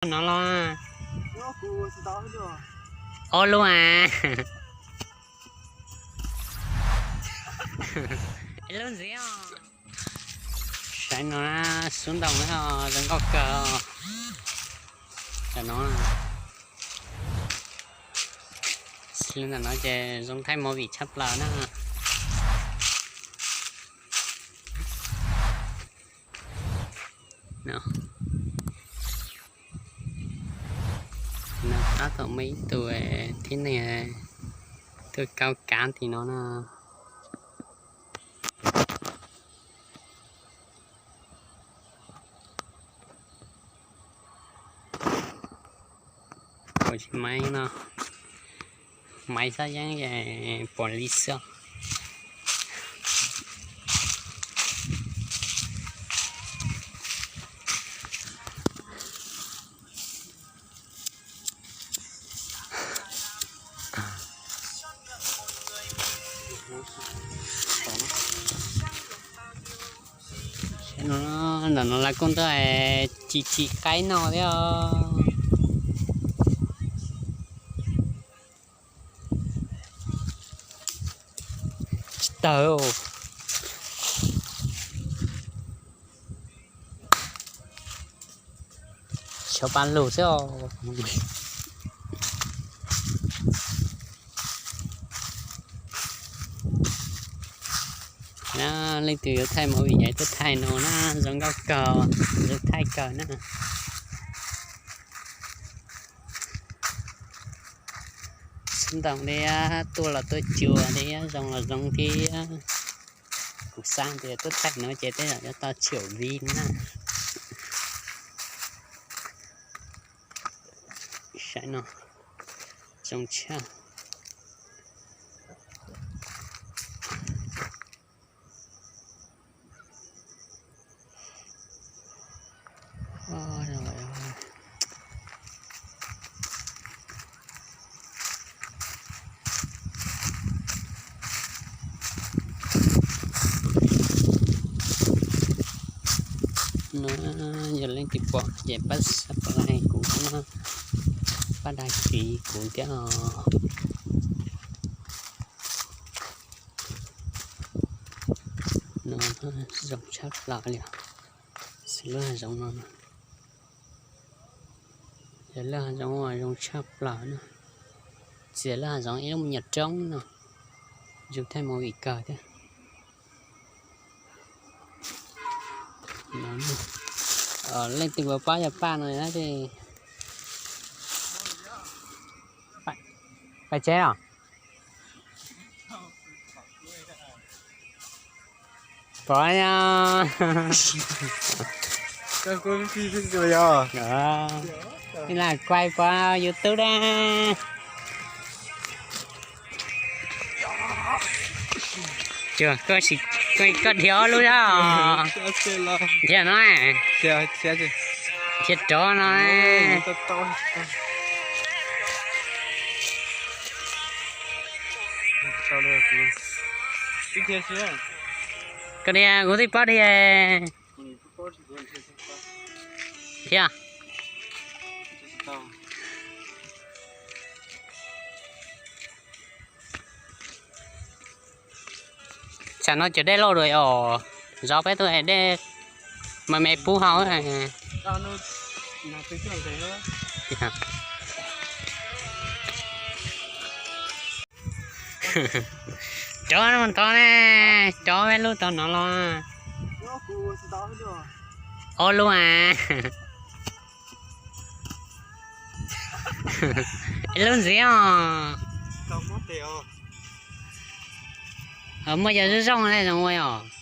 No los ob lub a, lub ntxiv. Saib no, xub ntoos zoo nkauj kawg. Tam no, xws li ntawm no ces zoo thaij movie tshaj plaws na. No tab tom muaj ib tug tib neeg tuaj kaub kav tim no na. Kuv tsis maiv no, maiv xab yeeb pom li xwb. Ntawm no lawv kuj tuaj tsis tsis qaib no thiab. Tsis tawg. Xyov pab lug xwb os. Leej twg yuav thaij movie ces tuaj thaij no na, zoo nkauj kawg, zoo thaij kawg na. Xov ntoos thiab, tuaj los tuaj cuag thiab, zoo los zoo thiab. Kuv xav tias tuaj thaij no ces tej zaum yuav tau tshiab view na. Saib no, zoo tshaj. No yog leej twg pom ces pab subscribe kuv, pab dag kis kuv thiab os. No zoo tshaj plaws li. Xws lub hav zoov no, yog lub hav zoov uas zoo tshaj plaws na. Txiav lub hav zoov ib lub me nyuam roob no, zoo thaij movie kawg thiab. Leej twg puas paub yog paj no, paj tsev os. Pom os. Lam kuaj pov YouTube da. Koj dhia ob lub zog. Dhia no, dhia rov no. Koj dhia, kuv twb paub dhia. Dhia. Tsam no cov dej loj dua os, zov peb tug dej me me pub hauv. Rov no tod ne, rov peb lub tod no los. Ob lub a. Lub ntxiv os. Muaj cov zoo zoo ne, zoo ua os.